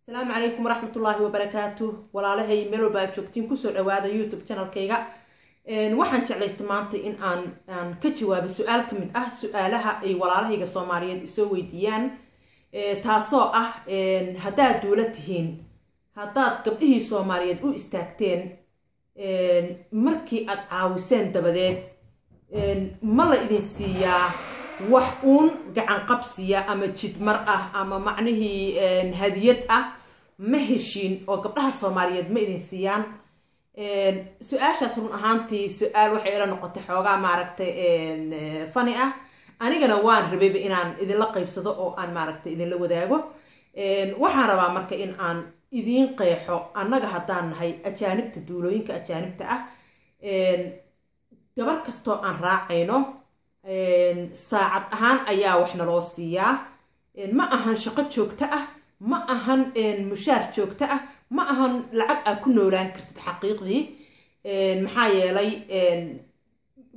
Asalaamu calaykum waraxmatullaahi wabarakaatu. Walaalahay, meel walba aad joogtiin, kusoo dhawaada YouTube channelkayga. Waxaan jeclaystay maanta in aan ka jawaabo su-aal ka mid ah su-aalaha ay walaalahayga Soomaaliyeed isoo weydiiyaan, taasoo ah: haddaad duulo tihiin, haddaad gabdhihii Soomaaliyeed u istaagteen, markii aad caawiseen dabadeed, ma la idin siiyaa wax uun gacan qabsiya ama jidmar ah ama macnihii hadiyad ah ma heshiin oo gabdhaha Soomaaliyeed ma idin siiyaan? Su-aashaas run ahaantii su-aal waxay ila noqotay xoogaa, maaragtay, funny ah. Anigana waan rabayba inaan idinla qaybsado oo aan, maaragtay, idinla wadaago. Waxaan rabaa marka in aan idiin qeexo: annaga haddaan nahay ajaanibta, duulooyinka ajaanibta ah, gabar kastoo aan raacayno saacad ahaan ayaa wax naloo siiyaa. Ma ahan shaqo joogto ah, ma ahan mushaar joogto ah, ma ahan lacag aad ku noolaan kartid xaqiiqdii. Maxaa yeelay,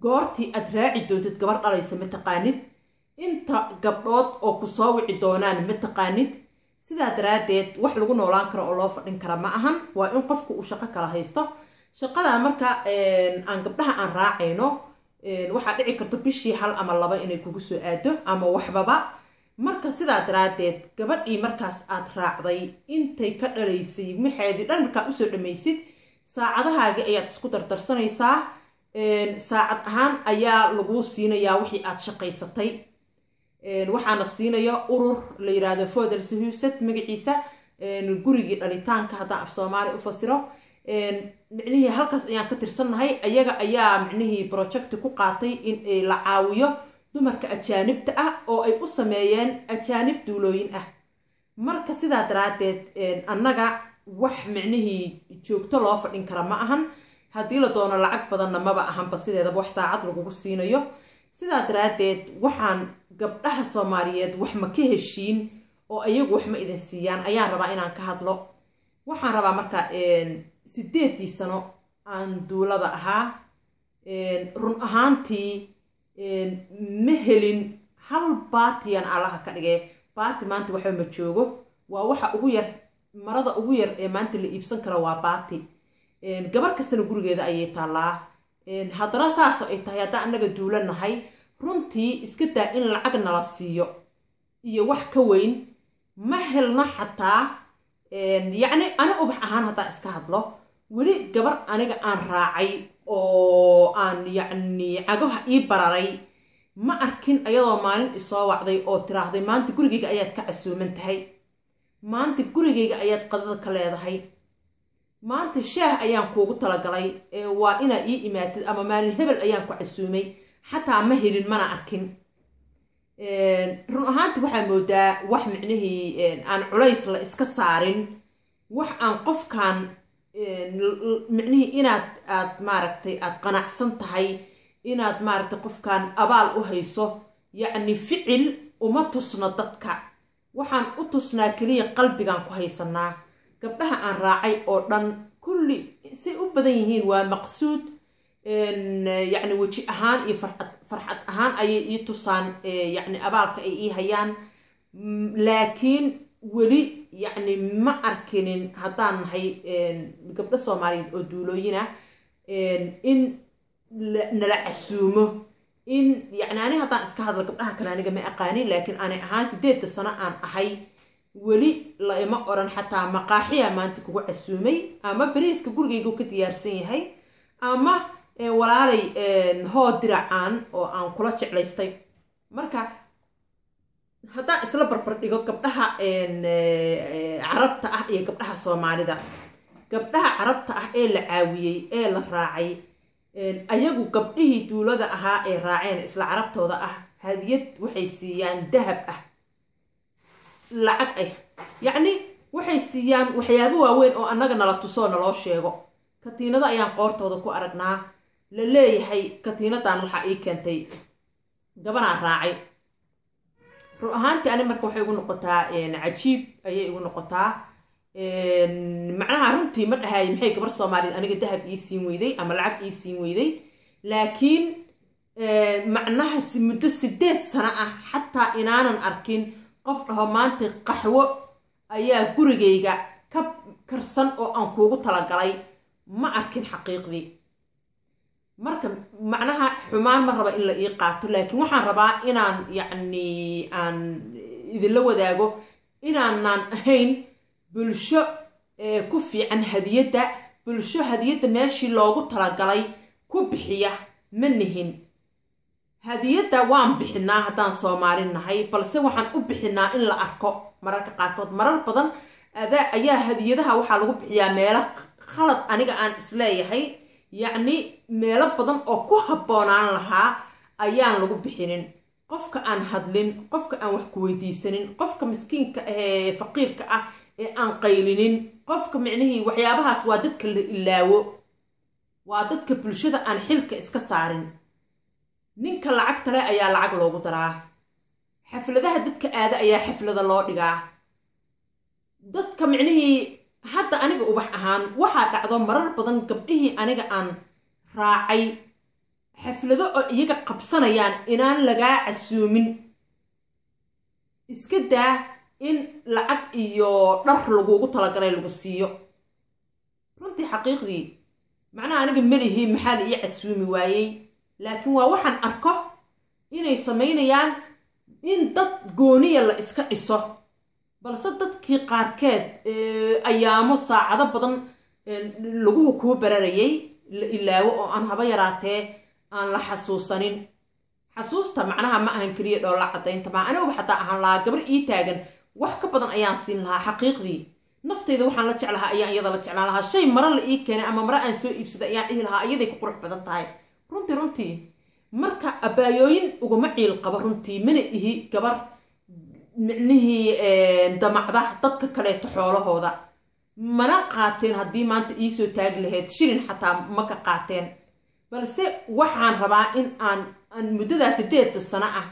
goortii aad raaci doontid gabar dhalaysa ma taqaanid, inta gabdhood oo ku soo wici doonaan ma taqaanid. Sidaa daraaddeed wax lagu noolaan karo oo loo fadhin kara ma ahan. Waa in qofku uu shaqo kala haysto. Shaqada marka aan gabdhaha aan raacayno, waxaa dhici karta bishii hal ama laba inay kugu soo aado ama waxbaba. Marka sidaa daraaddeed gabadhii markaas aad raacday intay ka dhalaysay, maxeedii dhan markaa usoo dhamaysid, saacadahaagii ayaad isku dardarsanaysaa. Saacad ahaan ayaa laguu siinayaa wixii aad shaqaysatay. Waxaana siinaya urur la yiraahdo Födelsehuset magaciisa, gurigii dhalitaanka haddaan af Soomaali u fasiro. Micnihii halkaas ayaan ka tirsannahay. Ayaga ayaa micnihii project ku qaatay in la caawiyo dumarka ajaanibta ah oo ay u sameeyeen ajaanib duulooyin ah. Marka sidaa daraaddeed annaga wax micnihii joogto loo fadhin kara ma ahan. Haddii la doono lacag badanna maba ahanba sideedaba wax saacad lagugu siinayo. Sidaa daraaddeed waxaan gabdhaha Soomaaliyeed wax ma ka heshiin oo ayagu wax ma idin siiyaan ayaan rabaa inaan ka hadlo. Waxaan rabaa marka, 8dii sano aan duulada ahaa, run ahaantii ma helin hal baatiyan. Allaha ka dhigee, baati maanta waxba ma joogo. Waa waxa ugu yar, marada ugu yar ee maanta la iibsan karo waa baati. Gabar kastana gurigeeda ayay taallaa. Haddana saasoo ay tahay, haddaan annaga duulo nahay, runtii iska daa in lacag nala siiyo iyo wax ka weyn, ma helno xataa. Yacni ani Ubax ahaan haddaan iska hadlo, weli gabar aniga aan raacay oo aan yacni cagaha ii bararay ma arkin ayadoo maalin isoo wacday oo tiraahday: "Maanta gurigayga ayaad ka casuuman tahay, maanta gurigayga ayaad qadada ka leedahay, maanta shaah ayaan kuugu talagalay, waa inaa ii imaatid," ama "maalin hebel ayaan ku casuumay." Xataa ma helin, mana arkin. Run ahaanti waxaa moodaa wax micnihii aan culays la iska saarin, wax aan qofkan micnihii inaad aad, maaragtay, aad qanacsan tahay inaad, maaragtay, qofkan abaal u hayso. Yacni ficil uma tusno dadka, waxaan u tusnaa keliya qalbigaan ku haysanaa. Gabdhaha aan raacay oo dhan kulli say u badan yihiin waa maqsuud. Yacni weji ahaan iyo farxad farxad ahaan ayay ii tusaan, yacni abaalka ay ii hayaan. Laakiin weli yacni ma arkinin haddaan nahay gabdho Soomaaliyeed oo duulooyina in nala casuumo. In yacni ani haddaan iska hadlo, gabdhaha kale aniga ma aqaanin, laakiin ani ahaan 8da sano aan ahay weli la ima oran xataa "maqaaxiya maanta kugu casuumay" ama "bariiska gurigaygu ka diyaarsan yahay" ama "walaalay, hoo diracaan oo aan kula jeclaystay." Marka haddaan isla barbar dhigo gabdhaha Carabta ah iyo gabdhaha Soomaalida, gabdhaha Carabta ah ee la caawiyey ee la raacay, ayagu gabdhihii duulada ahaa ee raaceen isla Carabtooda ah hadiyad waxay siiyaan dahab ah, lacag ah, yacni waxay siiyaan waxyaabo waaweyn oo annaga nala tusoo naloo sheego. Katiinado ayaan qoortooda ku aragnaa, la leeyahay: "Katiinadan waxaa ii keentay gabanaan raacay." Run ahaantii ani marka waxay igu noqotaa cajiib ayay igu noqotaa. Macnaha runtii ma dhahay maxay gabar Soomaaliyeed aniga dahab ii siin weyday ama lacag ii siin weyday, laakiin macnaha muddo 8 sano ah xataa inaanan arkin qof dhaho maanta qaxwo Ayaa gurigayga ka karsan oo aan kuugu talagalay ma arkin xaqiiqdii. Marka macnaha xumaan ma raba in la ii qaato, laakiin waxaan rabaa inaan yacni aan idinla wadaago inaanaan ahayn bulsho ku fiican hadiyadda. Bulsho hadiyadda meeshii loogu talagalay ku bixiya ma nihin. Hadiyadda waan bixinaa haddaan Soomaali nahay, balse waxaan u bixinaa in la arko. Mararka qaarkood, marar badan ayaa hadiyadaha waxaa lagu bixiyaa meelo khalad aniga aan isleeyahay, yacni meelo badan oo ku habboonaan lahaa ayaan lagu bixinin. Qofka aan hadlin, qofka aan wax ku weydiisanin, qofka miskiinka ahee faqiirka ah ee aan qaylinin, qofka micnihii waxyaabahaas waa dadka la ilaawo, waa dadka bulshada aan xilka iska saarin. Ninka lacagta leh ayaa lacag loogu daraa, xafladaha dadka aada ayaa xaflada loo dhigaa, dadka micnihii. Hadda aniga Ubax ahaan waxaa dhacdo marar badan gabdhihii aniga aan raacay xaflado oo iyaga qabsanayaan inaan lagaa casuumin, iska daa in lacag iyo dhar lagugu talagalay lagu siiyo. Runtii xaqiiqdii macnaha aniga melihii maxaa la ii casuumi waayey, laakiin waa waxaan arko inay samaynayaan in dad gooniya la iska dhiso, balse dadkii qaarkeed ayaamo saacado badan laguhu kuu bararayay la ilaawo oo aan haba yaraatee aan la xasuusanin. Xasuusta macnaha ma ahan keliya dhoolla caddaynta maa. Aniguba xataa ahaan lahaa gabar ii taagan, wax ka badan ayaan siin lahaa. Xaqiiqdii naftayda waxaan la jeclahaa ayaan iyada la jeclaan lahaa. Shay maro la ii keenay ama maro aan soo iibsaday ayaan dhihi lahaa iyaday ku qurux badan tahay. Runtii marka abaayooyin uguma ciil qabo, runtii mana ihi gabar micnihii damacda dadka kaleeto xoolahooda, mana qaateen. Haddii maanta iisoo taagi lahayd shilin xataa ma ka qaateen, balse waxaan rabaa in aan muddadaa 8da sano ah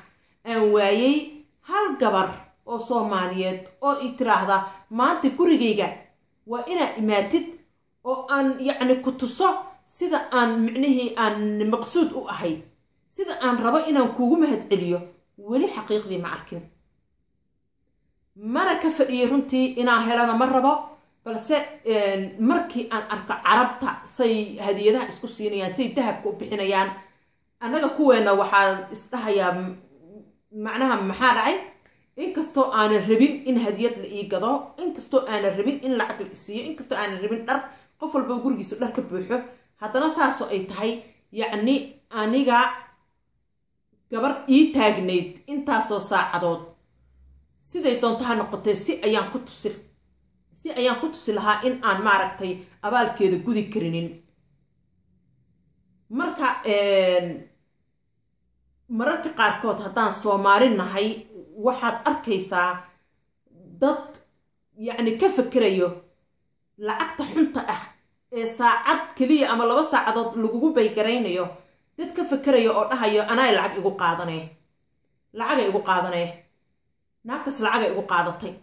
aan waayey hal gabar oo Soomaaliyeed oo i tiraahda maanta gurigayga waa inaa imaatid oo aan yacni ku tuso sida aan micnihii aan maqsuud u ahay, sida aan rabo inaan kuugu mahad celiyo. Weli xaqiiqdii ma arkin, mana ka fadhiyey runtii, inaan helana ma rabo. Balse markii aan arko Carabta say hadiyadaha isku siinayaan, say dahabka u bixinayaan, annaga kuweena waxaa isdhahayaa macnaha maxaa dhacay? Inkastoo aanan rabin in hadiyad la ii gado, inkastoo aanan rabin in lacag la isiiyo, inkastoo aanan rabin dhar, qof walba gurigiisa dhar ka buuxo, haddana saasoo ay tahay yacni aniga gabar ii taagnayd intaasoo saacadood, siday doonto ha noqotee, si ayaan ku tusi lahaa in aan maaragtay abaalkeeda gudi karinin. Marka mararka qaarkood haddaan Soomaali nahay waxaad arkaysaa dad yacni ka fakerayo lacagta xunta ah ee saacad keliya ama 2 saacadood lagugu baygaraynayo, dad ka fakerayo oo dhahayo anaa lacag igu qaadanee, lacagay igu qaadanee, naagtaas lacagay igu qaadatay.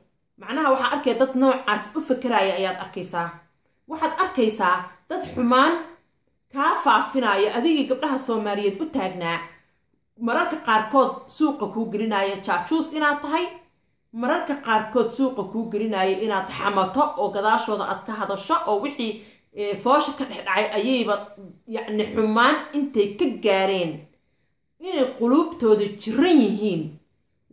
Macnaha waxaa arkaya dad noocaas u fakeraya ayaad arkaysaa. Waxaad arkaysaa dad xumaan kaa faafinaya adigii gabdhaha Soomaaliyeed u taagnaa, mararka qaarkood suuqa kuu gelinaya jaajuus inaad tahay, mararka qaarkood suuqa kuu gelinaya inaad xamato oo gadaashooda aad ka hadasho oo wixii foosha ka dhex dhacay ayayba yacni xumaan intay ka gaareen inay quluubtooda jiran yihiin.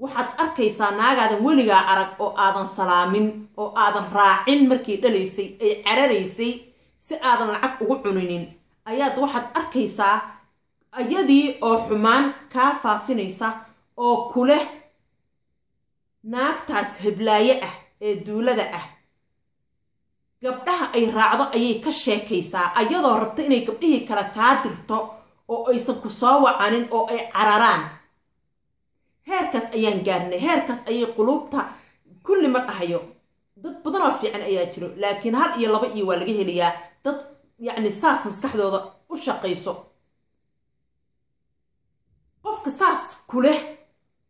Waxaad arkaysaa naagaadan weligaa arag oo aadan salaamin oo aadan raacin markay dhalaysay ay cararaysay si aadan lacag ugu cuninin, ayaad waxaad arkaysaa iyadii oo xumaan kaa faafinaysa oo kuleh naagtaas heblaaye ah ee duulada ah gabdhaha ay raacdo ayay ka sheekaysaa, ayadoo rabto inay gabdhihii kale kaa dirto oo aysan ku soo wacanin oo ay cararaan. Heerkaas ayaan gaarnay, heerkaas ayay quluubta kulli ma dhahayo, dad badan oo fiican ayaa jiro, laakiin hal iyo laba iyo waa laga helayaa dad yacni saas maskaxdooda u shaqayso. Qofka saas ku leh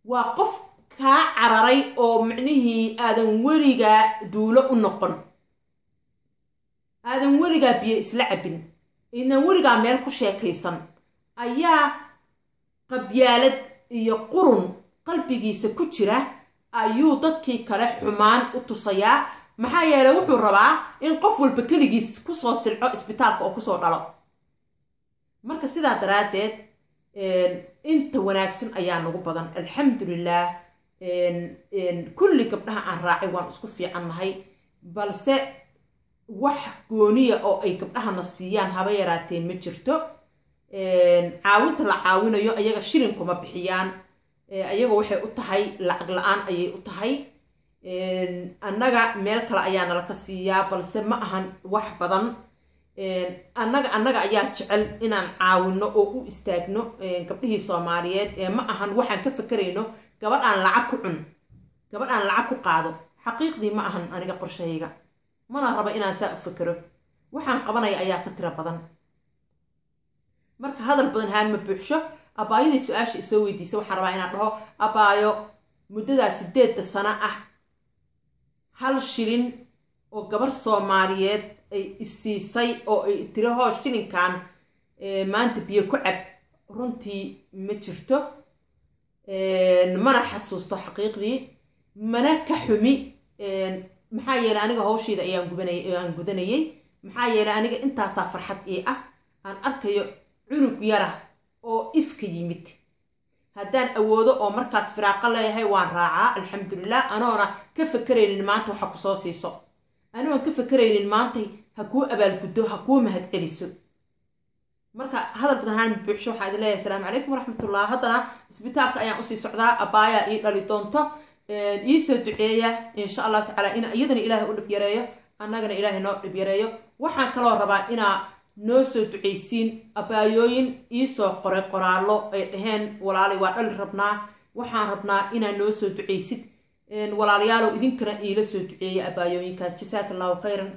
waa qof kaa cararay oo micnihii aadan weligaa duulo u noqon, aadan weligaa biyo isla cabbin, idan weligaa meel ku sheekaysan, ayaa qabyaalad iyo qurun qalbigiisa ku jira. Ayuu dadkii kale xumaan u tusayaa. Maxaa yeelay, wuxuu rabaa in qof walba keligiis kusoo silco isbitaalka oo kusoo dhalo. Marka sidaa daraaddeed inta wanaagsan ayaa nagu badan, alxamdulilah. Kulli gabdhaha aan raacay waan isku fiicannahay, balse wax gooniya oo ay gabdhahana siiyaan haba yaraatee ma jirto. Caawinta la caawinayo ayaga shilin kuma bixiyaan, ayaga waxay u tahay lacag la-aan ayay u tahay. Annaga meel kale ayaa nala ka siiyaa, balse ma ahan wax badan. Annaga ayaa jecel inaan caawino oo u istaagno gabdhihii Soomaaliyeed, ee ma ahan waxaan ka fakerayno gabadh aan lacag ku cun, gabadh aan lacag ku qaado. Xaqiiqdii ma ahan aniga qorshahayga, mana rabo inaan saa u fakero. Waxaan qabanaya ayaa ka tiro badan. Marka hadal badan haan ma buuxsho. Abaayadii su-aasha isoo weydiisa waxaan rabaa inaan dhaho: abaayo, muddadaa 8da sano ah hal shilin oo gabar Soomaaliyeed ay isiisay oo ay tiri hoo shilinkan maanta biyo ku cab, runtii ma jirto, mana xasuusto xaqiiqdii, mana ka xumi. Maxaa yeelay, aniga hawshayda ayaan gubanay, aan gudanayay. Maxaa yeelay, aniga intaasaa farxad ii ah, aan arkayo cunug yara oo ifka yimid. Haddaan awoodo oo markaas firaaqo leeyahay waan raacaa, alxamdulilah, anoona ka fakeraynin maanta waxa kusoo siiso, anoon ka fakeraynin maantay ha kuu abaalguddo, ha kuu mahad celiso. Marka hadal badan haan buuxsho, waxaa idin leeyahay asalaamu calaykum waraxmatullah. Haddana isbitaalka ayaan usii socdaa, abaayaa ii dhali doonto. Iisoo duceeya insha Allahu tacaala in iyadana Ilaahay u dhib yareeyo, annagana Ilaahay noo dhib yareeyo. Waxaan kaloo rabaa inaa noo soo ducaysiin abaayooyin iisoo qoray qoraallo ay dhaheen: walaalay, waa dhali rabnaa, waxaan rabnaa inaa noo soo ducaysid. Walaalayaalow, idinkana iila soo duceeya abaayooyinkaas. Jasaaka Allahu khayran.